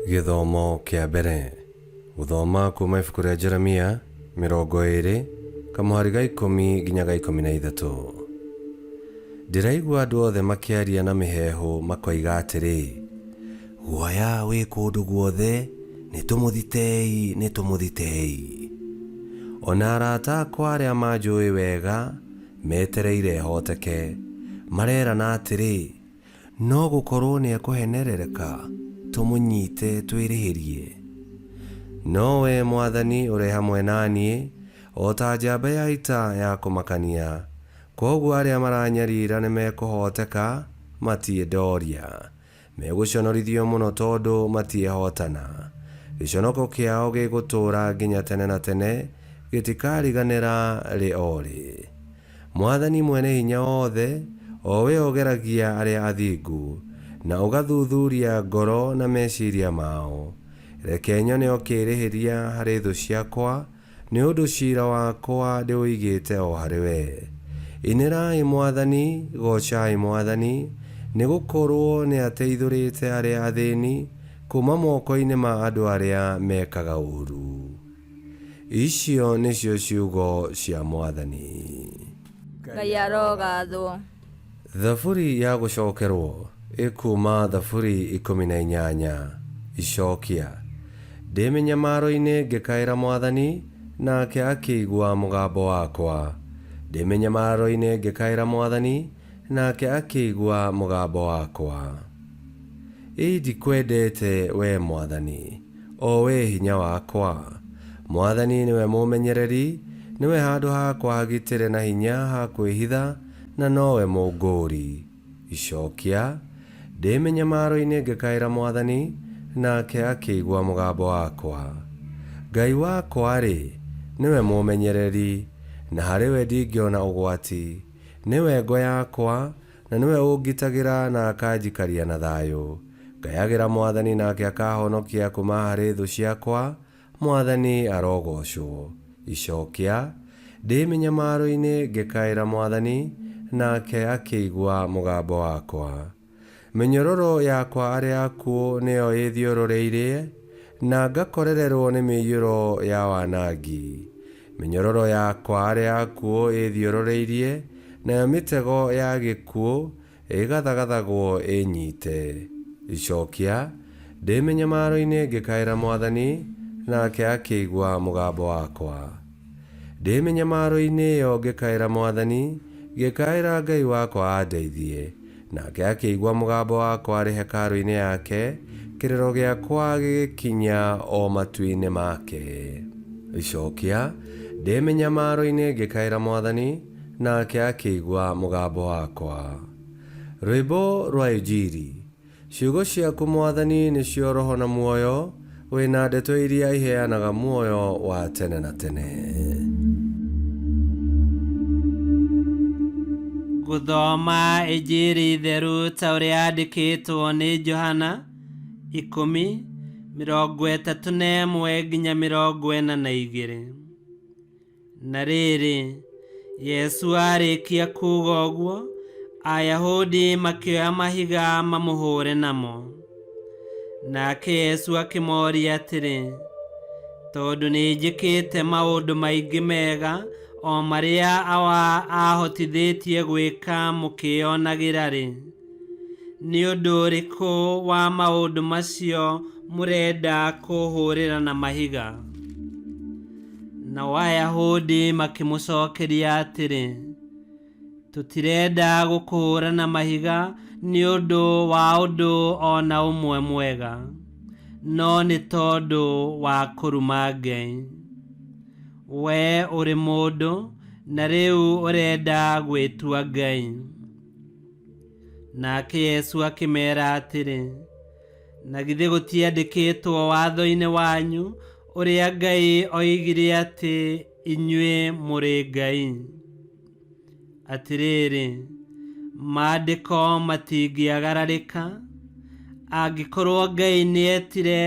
Gĩthomo kĩa mbere. Gũthoma kuma ibuku rĩa Jeremia 20 kamũhari ga 10 nginya ga 13. Ndĩraigua andũ othe makĩaria na mĩheehũ makoiga atĩrĩ, Guoya wĩ kũndũ guothe, nĩtũmũthitei, nĩtũmũthitei. O na arata akwa arĩa manjũĩ wega metereire hooteke, marerana atĩrĩ, No gũkorũo nĩekũhenerereka, tũmũnyite twĩrĩhĩrie. No wee, Mwathani, ũrĩ hamwe na niĩ, o ta njamba ya ita ya kũmakania, kwoguo arĩa maranyarira nĩmekũhooteka, matiĩndooria. Megũconorithio mũno tondũ matiĩhootana. Gĩconoko kĩao gĩgũtũũra nginya tene na tene, gĩtikariganĩra rĩ o rĩ. Mwathani Mwene-Hinya-Wothe, o we ũgeragia arĩa athingu, na ũgathuthuria ngoro na meciria mao, reke nyone ũkĩĩrĩhĩria harĩ thũ ciakwa, Nĩ ũndũ ciira wakwa ndĩũigĩte o harĩ wee. Inĩrai Mwathani, goocai Mwathani, nĩ gũkorũo nĩateithũrĩte arĩa athĩni kuuma moko-inĩ ma andũ arĩa mekaga ũũru. Icio nĩcio ciugo cia Mwathani. Ngai arogathwo. Thaburi ya gũcokerwo ĩkuuma Thaburi 18. Icokia. Ndĩ mĩnyamaro-inĩ ngĩkaĩra Mwathani, nake akĩigua mũgambo wakwa. Ndĩ mĩnyamaro-inĩ ngĩkaĩra Mwathani, nake akĩigua mũgambo wakwa. Ĩ ndikwendete, wee Mwathani, o wee hinya wakwa! Mwathani nĩwe mũũmenyereri, nĩwe handũ hakwa hagitĩre na hinya ha kwĩhitha, na nowe Mũngũũri. Icokia, Ndĩ mĩnyamaro-inĩ ngĩkaĩra Mwathani, nake akĩigua mũgambo wakwa. Ngai wakwa-rĩ, nĩwe mũũmenyereri, na harĩ we ndingĩona ũgwati. Nĩwe ngo yakwa, na nĩwe ũngitagĩra na akanjikaria na thayũ. Ngayagĩra Mwathani nake akahonokia kuuma harĩ thũ ciakwa, Mwathani arogoocwo. Icokia, Ndĩ mĩnyamaro-inĩ ngĩkaĩra Mwathani, nake akĩigua mũgambo wakwa. Mĩnyororo yakwa arĩa akuũ nĩyo ĩĩthiũrũrĩirie, na ngakorererwo nĩ mĩiyũro ya wanangi. Mĩnyororo yakwa arĩa akuũ ĩĩthiũrũrĩirie, nayo mĩtego ya gĩkuũ ĩgathagathagwo ĩĩnyiite. Icokia, Ndĩ mĩnyamaro-inĩ ngĩkaĩra Mwathani, nake akĩigua mũgambo wakwa. Ndĩ mĩnyamaro-inĩ ĩyo ngĩkaĩra Mwathani, ngĩkaĩra Ngai wakwa andeithie. Nake akĩigua mũgambo wakwa arĩ hekarũ-inĩ yake, kĩrĩro gĩakwa gĩgĩkinya o matũ-inĩ make. Icokia, Ndĩ mĩnyamaro-inĩ ngĩkaĩra Mwathani, nake akĩigua mũgambo wakwa. Rwĩmbo rwa Injiri. Ciugo ciaku Mwathani nĩcio roho na muoyo, wĩ na ndeto iria iheanaga muoyo wa tene na tene. Gũthoma Injiri theru ta ũrĩa yandĩkĩtwo nĩ Johana 10:31 nginya 42. Na rĩrĩ, Yesu aarĩkia kuuga ũguo, Ayahudi makĩoya mahiga mamũhũre namo. Nake Yesu akĩmoria atĩrĩ, Tondũ nĩnjĩkĩte maũndũ maingĩ mega o marĩa Awa aahotithĩtie gwĩka mũkĩĩonagĩra-rĩ, nĩ ũndũ ũrĩkũ wa maũndũ macio mũrenda kũũhũũrĩra na mahiga? Nao Ayahudi makĩmũcokeria atĩrĩ, Tũtirenda gũkũhũũra na mahiga nĩ ũndũ wa ũndũ o na ũmwe mwega, no nĩ tondũ wa kũruma Ngai. Wee ũrĩ mũndũ, na rĩu ũrenda gwĩtua Ngai. Nake Yesu akĩmeera atĩrĩ, Na githĩ gũtiandĩkĩtwo watho-inĩ wanyu ũrĩa Ngai oigire atĩ inyuĩ mũrĩ ngai? Atĩrĩrĩ, maandĩko matingĩagararĩka, angĩkorwo Ngai nĩetire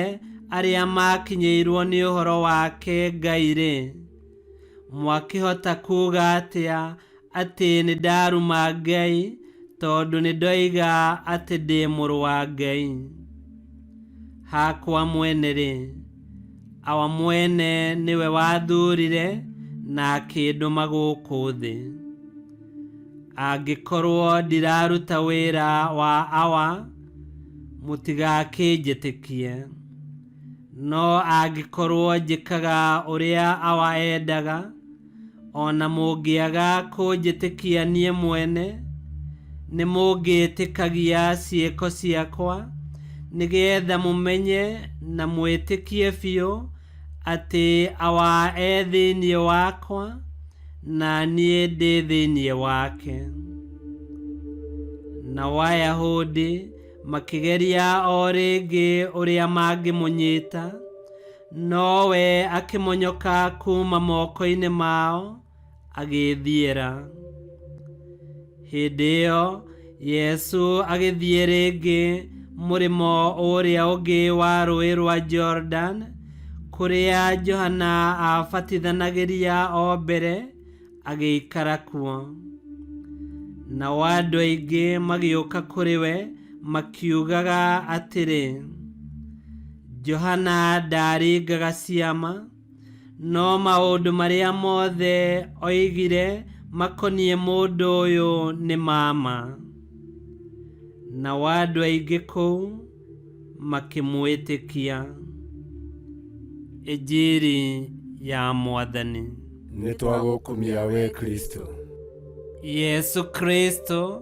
arĩa maakinyĩirwo nĩ ũhoro wake Ngai-rĩ, mwakĩhota kuuga atĩa atĩ nĩndaruma Ngai tondũ nĩndoiga atĩ ndĩ mũrũ wa Ngai? Hakwa mwene-rĩ, Awa mwene nĩwe wathurire na akĩndũma gũkũ thĩ. Angĩkorwo ndiraruta wĩra wa Awa, mũtigakĩnjĩtĩkie. No angĩkorwo njĩkaga ũrĩa Awa endaga, o na mũngĩaga kũnjĩtĩkia niĩ mwene, nĩ mũngĩĩtĩkagia ciĩko ciakwa, nĩgetha mũmenye na mwĩtĩkie biũ atĩ Awa e thĩinĩ wakwa na niĩ ndĩ thĩinĩ wake. Nao Ayahudi makĩgeria o rĩngĩ ũrĩa mangĩmũnyita, nowe akĩmonyoka kuuma moko-inĩ mao agĩĩthiĩra. Hĩndĩ ĩyo Yesu agĩthiĩ rĩngĩ mũrĩmo ũrĩa ũngĩ wa rũũĩ rwa Jordan, kũrĩa Johana aabatithanagĩria o mbere, agĩikara kuo. Nao andũ aingĩ magĩũka kũrĩ we makiugaga atĩrĩ, Johana ndaaringaga ciama, no maũndũ marĩa mothe oigire makoniĩ mũndũ ũyũ nĩ ma ma. Nao andũ aingĩ kũu makĩmwĩtĩkia. Injiri ya Mwathani. Nĩ twagũkumia we Kristo. Yesu Kristo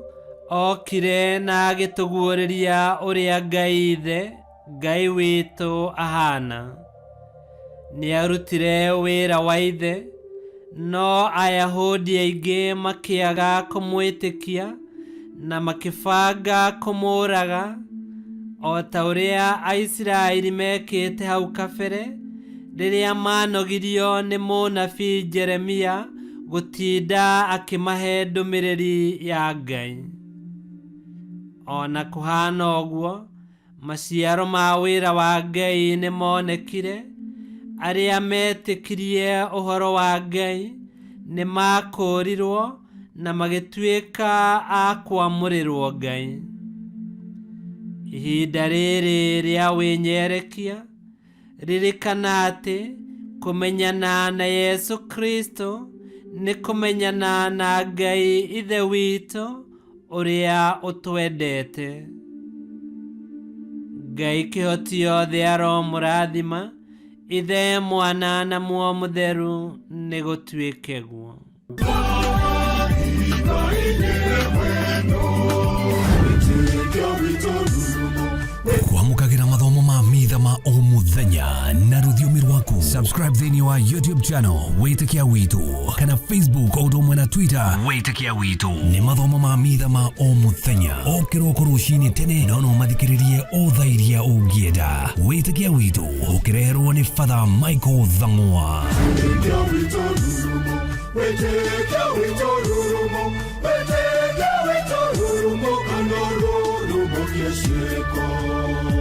okire na agĩtũguũrĩria ũrĩa Ngai Ithe, Ngai witũ ahana. Nĩarutire wĩra wa Ithe, no Ayahudi aingĩ makĩaga kũmwĩtĩkia na makĩbanga kũmũũraga, o ta ũrĩa Aisiraeli mekĩte hau kabere rĩrĩa manogirio nĩ mũnabii Jeremia gũtinda akĩmahe ndũmĩrĩri ya Ngai. O na kũhana ũguo, maciaro ma wĩra wa Ngai nĩ monekire. Arĩa metĩkirie ũhoro wa Ngai nĩ makũũrirwo na magĩtuĩka a kwamũrĩrwo Ngai. Ihinda rĩrĩ rĩa wĩnyerekia, ririkana atĩ kũmenyana na Yesu Kristo nĩ kũmenyana na Ngai Ithe witũ ũrĩa ũtwendete. Ngai kĩhoti yothe aromũrathima, Ithe, Mwana na Muoyo Mũtheru, nĩ gũtuĩke guo. Kwamũkagĩra mathomo ma mitha ma o mũthenya na rũthiomi rwaku. Subscribe thĩinĩ wa YouTube channel Wĩtĩkia Witũ kana Facebook o ũndũ ũmwe na Twitter Wĩtĩkia Witũ. Nĩ mathomo ma mitha ma o mũthenya o kĩroko rũcinĩ tene, no no mathikĩrĩrie o thaa iria ũngĩenda. Wĩtĩkia Witũ ũkĩreherwo nĩ Father Michael Thang'wa. Wĩtĩkia witũ rurumo, wĩtĩkia witũ rurumo, wĩtĩkia witũ rurumo, kana rurumo kĩciĩko.